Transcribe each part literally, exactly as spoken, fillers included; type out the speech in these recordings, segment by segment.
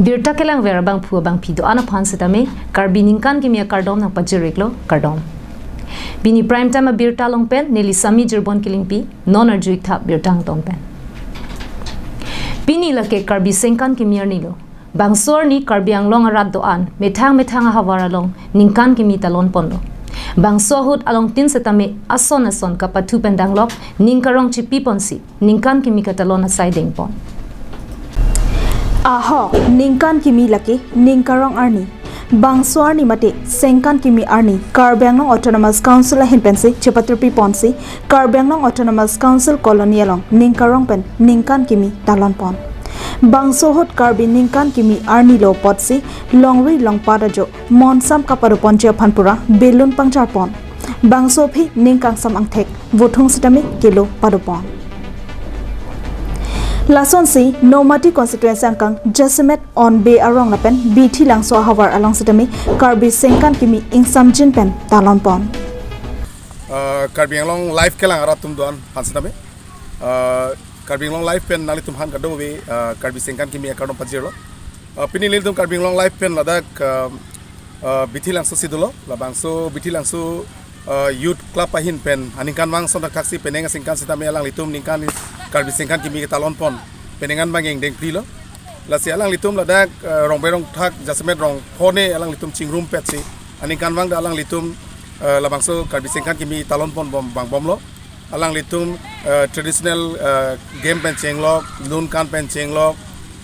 Birta kelangver abangphu abangphi do-an aphan setame Karbi ningkan kimi akardom nangpajir-iklo, kardom. Pini Prime Time abirta along pen neli Sami Jirbon Killingpi, non arju-ik tha birta angtong pen. Pini lake Karbi Sengkan kimi arni lo. Bangso arni Karbi Anglong arat do-an methang methang ahavar along ningkan kimi talon ponlo. Bangso ahut alongtin setame ason ason kapathu pen danglok ning karong chipi ponsi ningkan kimi katalon asai dengpon. Ahok, ningkan kimi lake ning karong arni. Bangso arni mate Sengkan kimi arni Karbi Anglong Autonomous Council ahin pensi chepatirpi ponsi Karbi Anglong Autonomous Council Colony along ning karong pen ningkan kimi talon pon. Bangso ahut Karbi ningkan kimi arni lo apotsi longri longpat ajo monsam kapado ponji aphan pura balloon pangchar pon. Bangso aphi ning kangsam angthek vothung setame kelo pado pon. Lasonsi Nomati constituency angkang Jasemet Onbe arong lapen Bithi Langso ahavar along setame Karbi Sengkan kimi ingsamjin pen talon pon. Uh, Karbi Anglong live kelang arat atum do-an aphan setame. Uh, Karbi Anglong live pen nanglitum aphan kadokave, uh, Karbi Sengkan kimi akardom pajirlo. Uh, pini nelitum Karbi Anglong live pen ladak, uh, uh, Bithi Langso si dolo, labangso Bithi Langso, uh, Youth Club ahin pen aningkanvang ason thakthaksi penang asengkan setame alanglitum ningkan Karbi Sengkan kimi ketalon pon penang anbang ingdeng prilo. Lasi alanglitum ladak, uh, rongbe rongthak jasemet rong phone alanglitum chingrum petsi aningkanvang ta alanglitum, uh, labangso Karbi Sengkan kimi talon pon bom vangbomlo. Alanglitum, uh, traditional, uh, game pen chenglok, lun kan pen chenglok,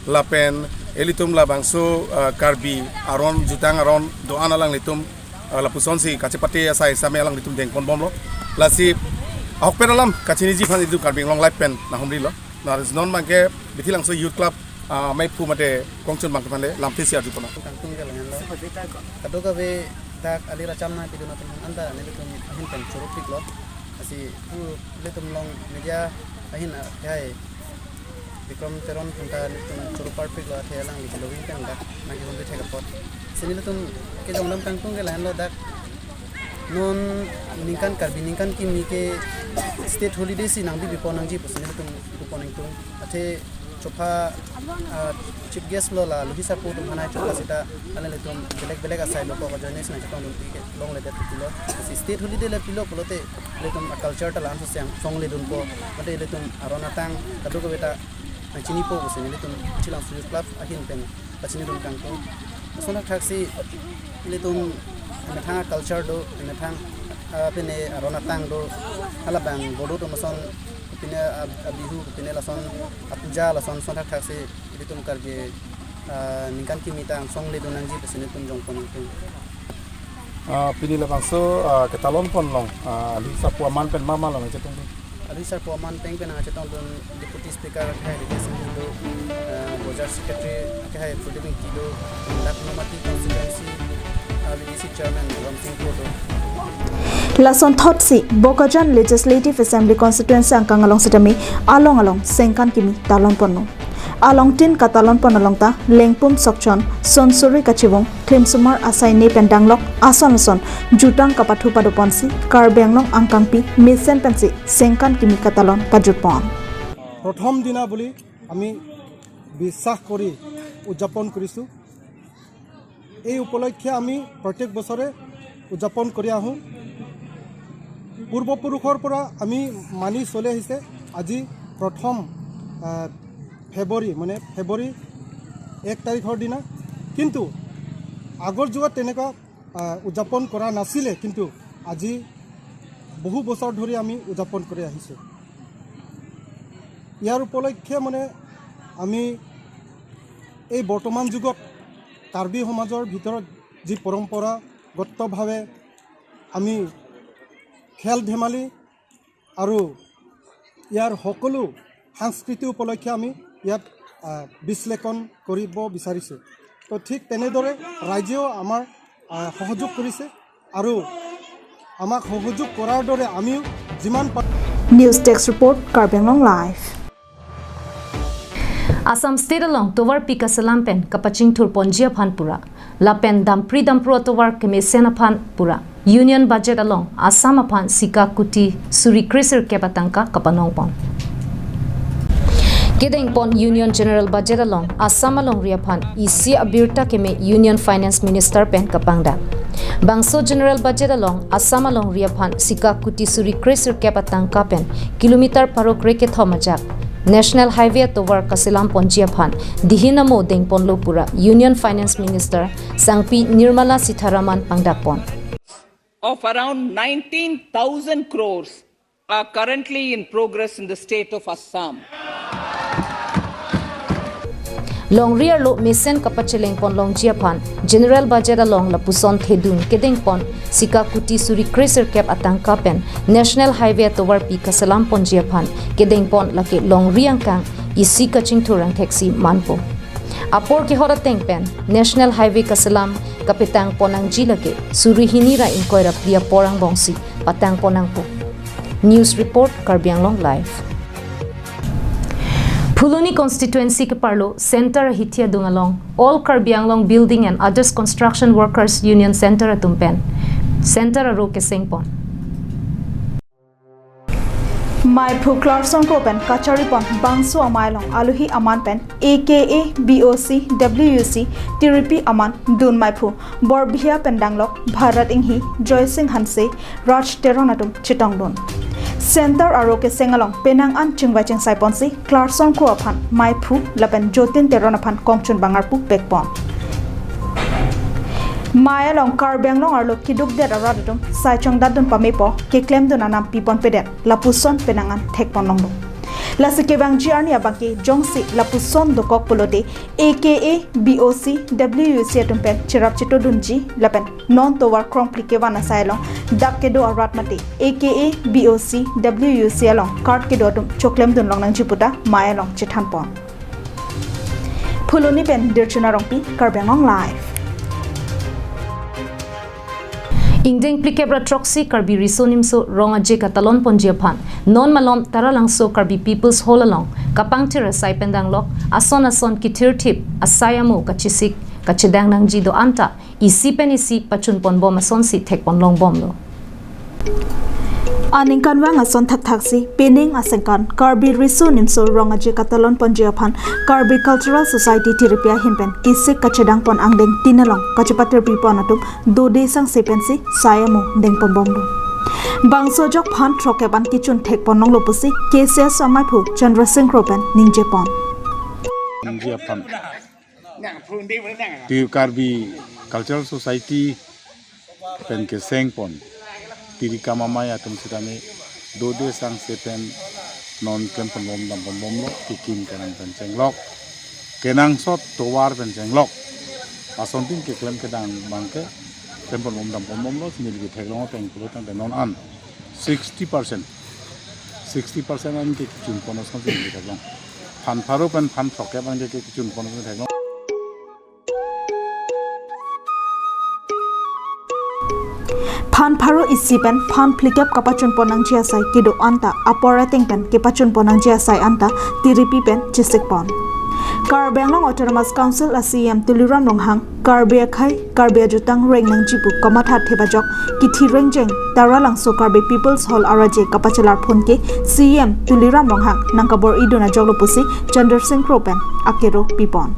lapen ilitum labangso, uh, Karbi aron, jutang aron do-an alanglitum, uh, lapusonsi kachepate asai setame alanglitum dengpon bomlo. Lasi ahokpet alam kachiniji aphan ilitum Karbi Anglong live pen nanghumrilo. Lasi non abangke Bithi Langso Youth Club, uh, maiphu mate kongchun abang aphan le lamthe si arju pon nang. Kangtung ke lengan lo. Kadokave dak ali racham nangpidun atum aphan anta nelitum ahin pen choro piklo. Lasi pu ilitum along media ahin akhai Bikram Teron aphan ta nelitum choro parpiklo, athe alangli ke loving pen dak nangkehumri thek apot. Lasi nelitum kejongdam kangtung ke lahenlo, dak non ningkan Karbi ningkan kimi ke state holiday si nangbibi pon nangji pusi nelitum idu pon ingtung. Athe chopha, ah, chief guest lo la Luhi Sarpo atum aphan ai chopha seta alanglitum belek belek asai lo ko join nangchetongdun ti ke longledet pilo. Lasi state holiday le pilo pulote ilitum a-culture ta la-an sosang songledunpo. Mate ilitum aron atang kadokave ta nangchinipo pusi nelitum Bithi Langso Youth Club ahin pen pachinidun kangtung. Lason thakthaksi ilitum methang culture do, methang, ah, pine aron atang do, halabang bodo atum ason, pine, ah, ah, Bihu, pine lason, ah, puja lason, lason thakthaksi ilitum Karbi, ah, ningkan kimi ta angsong ledun nangji pusi nelitum jongpon nangtung. Ah, pini labangso, ah, ketalon pon along, ah, Luhi Sarpo aman pen ma ma along chetong. Luhi Sarpo aman pen pen nangchetongdun Deputy Speaker akhai Ritesh Enghi do, ah, Bojar Secretary akhai Prodip Engti do, dak Nomati constituency, ah, V D C Chairman Ramsing Kro do. Lason thotsi Bokajan Legislative Assembly Constituency angkang along setame along along Sengkan kimi talon ponlo. Alongtin katalon pon along ta Lengpum Sokchon, Sonsuri Kachevung, Klimsomar asai ne pen danglok ason ason jutang kapathu pado ponsi Karbi Anglong angkangpi mesen pensi Sengkan kimi katalon pajut pon. প্ৰথম দিনা বুলি আমি বিশ্বাস কৰি উদযাপন কৰিছোঁ। এই উপলক্ষে আমি প্ৰত্যেক বছৰে উদযাপন কৰি আহোঁ। পূৰ্বপুৰুষৰ পৰা আমি মানি চলি আহিছে। আজি প্ৰথম, আহ, ফেব্ৰুৱাৰী, মানে ফেব্ৰুৱাৰী এক তাৰিখৰ দিনা। কিন্তু আগৰ যুগত তেনেকুৱা, আহ, উদযাপন কৰা নাছিলে, কিন্তু আজি বহু বছৰ ধৰি আমি উদযাপন কৰি আহিছোঁ। ইয়াৰ উপলক্ষে মানে আমি এই বৰ্তমান যুগত কাৰ্বি সমাজৰ ভিতৰত যি পৰম্পৰাগতভাৱে আমি খেল ধেমালি আৰু ইয়াৰ সকলো সংস্কৃতি উপলক্ষে আমি ইয়াত, আহ, বিশ্লেষণ কৰিব বিচাৰিছোঁ। তো ঠিক তেনেদৰে ৰাইজেও আমাৰ, আহ, সহযোগ কৰিছে আৰু আমাক সহযোগ কৰাৰ দৰে আমিও যিমান পাৰোঁ। News Desk Report, Karbi Anglong Live. Assam State along tovar pi kaselam pen kapachingthur ponji aphan pura lapen dampri dampro atovar kemesen aphan pura Union Budget along Assam aphan sika kuti suri kre sirkep atangka kapanong pon. Kedengpon Union General Budget along Assam alongri aphan isi abirta keme Union Finance Minister pen kapangdak. Bangso General Budget along Assam alongri aphan sika kuti suri kre sirkep atangka pen kilometer pharo kre kethom ajak National Highway atovar kaselam ponji aphan dihin amo dengponlo pura Union Finance Minister Sangpi Nirmala Sitharaman pangdakpon. Of around nineteen thousand crores are currently in progress in the state of Assam. Longri arlo mesen kapachelengpon longji aphan General Budget along lapuson thedung kedengpon sika kuti suri kre sirkep atangka pen National Highway atovarpi kaselam ponji aphan kedengpon lake longri angkang isi kachingthur angtheksi manpo. Apor kehot ateng pen National Highway kaselam kapetang ponnangji lake suri hini ra ingkoi ra phli apor angbongsi patang ponnangpo. News report, Karbi Anglong Live. Phuloni constituency keparlo Center ahithi adung along All Karbi Anglong Building and Others Construction Workers Union Center atum pen Center aro kesengpon. Maiphu Clarkson Kro pen kacharipon bangso amei along aluhi aman pen A K A B O C W U C tiripi aman dun maiphu Borbihia pen danglok Bharat Inghi, Joysing Hanse, Raj Teron atum chetongdun. Center aro keseng along penang an chingvai chingsai ponsi Clarkson Kro aphan maiphu lapen Jotin Teron aphan kongchun bangarpu pekpon. Mei along Karbi Anglong arlo kidukdet arat atum sai chongdatdun pamepo keklemdun anam piponpedet lapuson penang an thekpon longlo. Lasi kevangji arni abangke jongsi lapuson dokok pulote A K A B O C W U C atum pen cherap chetodunji lapen non tovar krongphli kevan asai along dak kedo arat mate A K A B O C W U C along card kedo atum choklemdun longnangji puta mei along chethanpon. Phuloni pen Dirchuna Rongpi, Karbi Anglong Live. Ingdeng phlikep ra throksi Karbi Riso Nimso Rong Aje katalon ponji aphan non malom Taralangso Karbi People's Hall along kapangthir asai pen danglok ason ason kithirthip asai amo kachesik kachedang nangji do-an ta isi pen isi pachunponbom asonsi thekpon longbomlo. Aningkanvang ason thakthaksi pining asengkan Karbi Riso Nimso Rong Aje katalon ponji aphan Karbi Cultural Society tiripi ahin pen kisik kachedangpon angdeng tin along kachepatirpipon atum dode sangse pensi sai amo dengponbomlo. Bangso ajok phan throkkep an kechun thekpon longlo pusi K C S amaiphu Chandra Singh Kro pen ningjepon. Ningje aphan. Ti Karbi Cultural Society pen kesengpon. Tiri kam amei atum sitame dode sangse pen non klemponbom damponbomlo, kikim kerang pen chenglok. Kenangsot tovar pen chenglok. Asontin keklem kedang abangke klemponbom damponbomlo, si neli ketheklong ateng pulo tangte non an sixty percent. Sixty percent an ke kechunpon asontin ketheklong. Phan pharo pen phan throkkep an ke kechunpon asontin theklong. Phan pharo isi pen phan phlikep kapachunpon nangji asai kedo anta apor ateng pen kepachunpon nangji asai anta tiripi pen chesikpon. Karbi Anglong Autonomous Council a C E M Tuliram Ronghang Karbi akhei, Karbi ajutang reng nangji pu kamatha thep ajok kithi rengjeng Taralangso Karbi People's Hall araje kapachelar phun ke C E M Tuliram Ronghang nangkabor-idun ajoklo pusi Chandra Singh Kro pen akero pipon.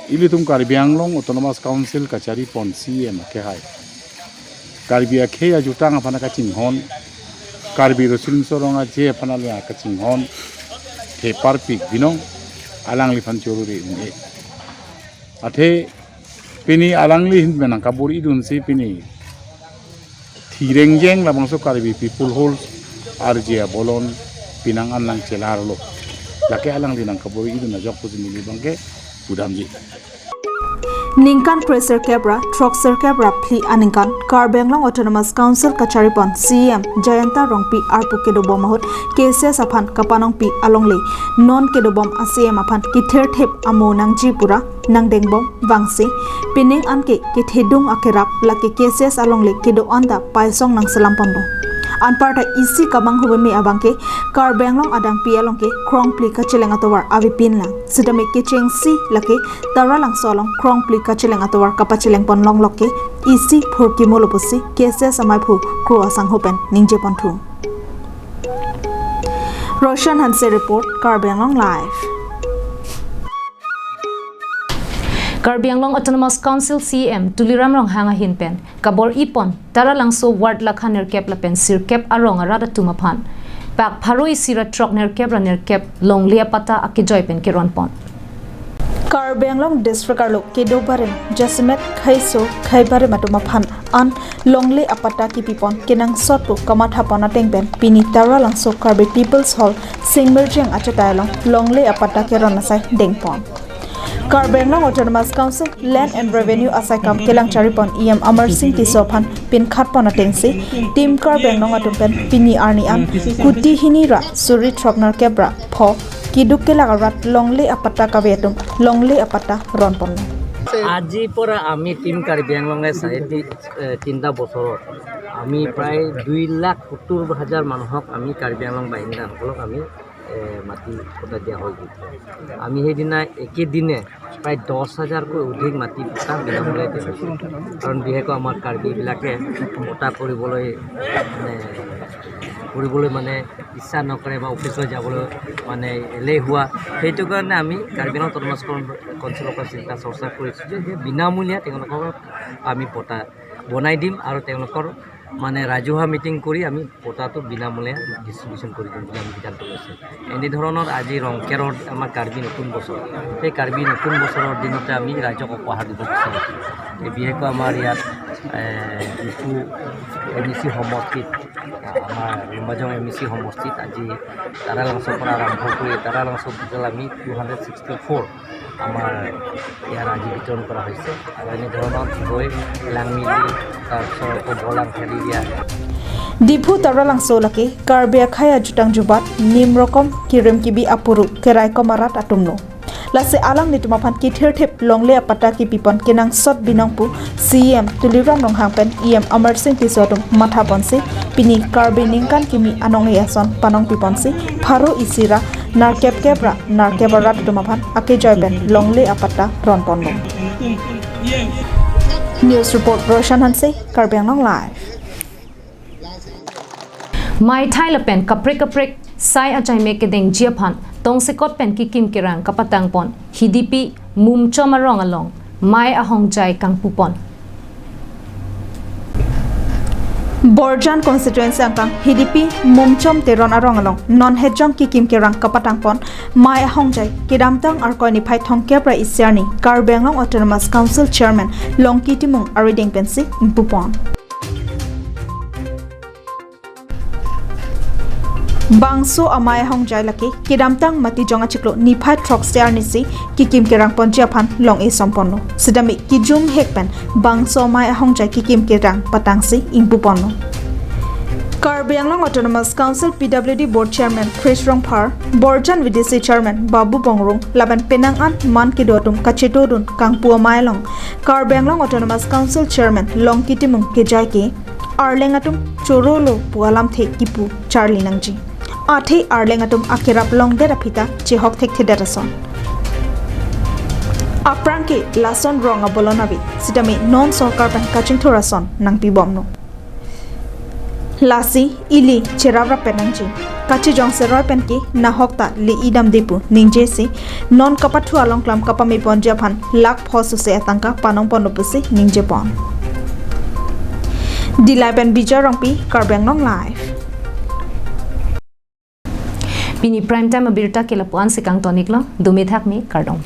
Ilitum Karbi Anglong Autonomous Council kacharipon C E M akehai. Karbi akhei ajutang aphan kachinghon, Karbi Riso Nimso Rong Aje aphan ale kachinghon, theparpik binong, alangliphan chorore un-e. Athe pini alangli ahin pen nangkabor-idunsi pini thi rengjeng labangso Karbi People's Hall arje abolon penang an nangchelarlo. Lake alangli nangkabor-idun ajok pusi neli abangke pudamji. Ningkan kre sirkep ra throk sirkep ra phli aningkan Karbi Anglong Autonomous Council kacharipon C E M Jayanta Rongpi arpu kedobom ahut K C S aphan kapanongpi alongle non kedobom a C E M aphan kithirthip amo nangji pura nangdengbom vangsi pining anke kethedung akerap lake K C S alongle kedo anta paisong nangselam ponlo. Anparta isi kabang hubemi abangke Karbi Anglong adangpi alongke krongphli kacheleng atovar avepinlang. Sitame kechengsi lake Taralangso along krongphli kacheleng atovar kapachelengpon longlok ke isi phurkimolo pusi K C S amaiphu Kro asangho pen ningjeponthu. Roshan Hanse report, Karbi Anglong Live. Karbi Anglong Autonomous Council C E M Tuliram Ronghang ahin pen kabor-i pon Taralangso ward lakha nerkep lapen sirkep arong arat atum aphan pak pharo isi ra throk nerkep ra nerkep longle apatta akejoi pen keron pon. Karbi Anglong District arlo kedo barim jasemet khaiso khaibarim atum aphan an longle apatta kepi pon kenangsot pu kamatha pon ateng pen pini Taralangso Karbi People's Hall Singmirjeng achetai along longle apatta keron asai deng pon. Karbi Anglong Autonomous Council Land and Revenue asai kam kelang chari pon E M Amarsing Tisso aphan pinkhat pon atengsi Team Karbi Anglong atum pen pini arni an kuti hini ra suri throk nerkep ra pho keduk kelak arat longle apatta kave atum longle apatta ron ponlo. আজি পৰা আমি টিম কাৰ্বি আংলঙে চাৰি তি- এ, তিনিটা বছৰত আমি প্ৰায় দুই লাখ সত্তৰ হাজাৰ মানুহক আমি কাৰ্বি আংলং বাসিন্দাসকলক আমি এ, মাটি পট্টা দিয়া হৈ গ'ল। আমি সেইদিনা একেদিনে প্ৰায় দহ হাজাৰকৈ অধিক মাটি পট্টা বিনামূলীয়া দিয়া হৈছে। কাৰণ বিশেষকৈ আমাৰ কাৰ্বিবিলাকে পট্টা কৰিবলৈ মানে কৰিবলৈ মানে ইচ্ছা নকৰে বা অফিচলৈ যাবলৈ মানে এলেহুৱা। সেইটো কাৰণে আমি কাৰ্বি আংলং অট'নমাছ কাউন্সিলৰ পৰা চিন্তা চৰ্চা কৰিছোঁ যে যে বিনামূলীয়া তেওঁলোকক আমি পট্টা বনাই দিম আৰু তেওঁলোকৰ মানে ৰাজহুৱা মিটিং কৰি আমি পট্টাটো বিনামূলীয়া ডিষ্ট্ৰিবিউশ্যন কৰি দিম বুলি আমি সিদ্ধান্ত লৈছোঁ। এনেধৰণৰ আজি ৰংকেৰৰ আমাৰ কাৰ্বি নতুন বছৰ, সেই কাৰ্বি নতুন বছৰৰ দিনতে আমি ৰাইজক উপহাৰ দিব বিচাৰোঁ। এই বিশেষকৈ আমাৰ ইয়াত এ, ডিফু এম ই চি সমষ্টিত, আমাৰ ৰিমাজং এম ই চি সমষ্টিত আজি তাৰালাংচৰ পৰা আৰম্ভ কৰি তাৰালাংচৰ টোটেল আমি টু হাণ্ড্ৰেড ছিক্সটি ফ'ৰ আমাৰ ইয়াৰ আজি বিতৰণ কৰা হৈছে। আৰু এনেধৰণৰ গৈ লাংমিলি, তাৰপিছত আকৌ বলাং ফেৰি দিয়া। Diphu Taralangso lake Karbi akhei ajutang jubat nim rokom kirim kibi apuru keraikom arat atumlo. Lasi alanglitum aphan kithirthip longle apatta kepi pon kenangsot binong pu C E M Tuliram Ronghang pen E M Amarsing Tisso atum matha ponsi pini Karbi ningkan kimi anong-e ason panong pi ponsi pharo isi ra nerkep kep ra nerkep arat atum aphan akejoi pen longle apatta ron ponlo. News report Roshan Hanse, Karbi Anglong Live. Mai thai lapen kaprek kaprek sai achaime kedengji aphan tongsekot pen kekim kerang kapatang pon Hidipi Mumchom arong along mai ahongjai kangpu pon. Borjan constituency angkang Hidipi Mumchom Teron arong along non hejong kekim kerang kapatang pon mai ahongjai kedamtang Arkoi niphai thomkep ra isi arni Karbi Anglong Autonomous Council Chairman Longki Timung arideng pensi ingpu pon. Bangso amai ahongjai lake kedamtang Matijong achiklo niphai throksi arnisi kekim kerang ponji aphan long-e som ponlo. Sitame kejum hek pen bangso amai ahongjai kekim kerang patangsi ingpu ponlo. Karbi Anglong Autonomous Council P W D Board Chairman Chris Rongphar, Borjan V D C Chairman Babu Bongrung, lapen penang an man kedo atum kachetodun kangpu amai along Karbi Anglong Autonomous Council Chairman Longki Timung kejai ke Arleng atum chorolo pu alamthe kipu charli nangji. Athe Arleng atum akerap longdet aphi ta chehok thekthedet ason. Aphrang ke lason rong abolon ave, sitame non sorkar pen kachingthur ason nangpi bomlo. Lasi ili cherap rap pen nangji. Kachijong seroi pen ke nahok ta le-i damde pu ningjesi non kapathu along klam kapame ponji aphan lakh pho suse atangka panong ponlo pusi ningje pon. Dillai pen Bijoy Rongpi, Karbi Anglong Live. Pini prime time abirta ke lapu-an si kangton-iklo, dumi thakmi, kardom.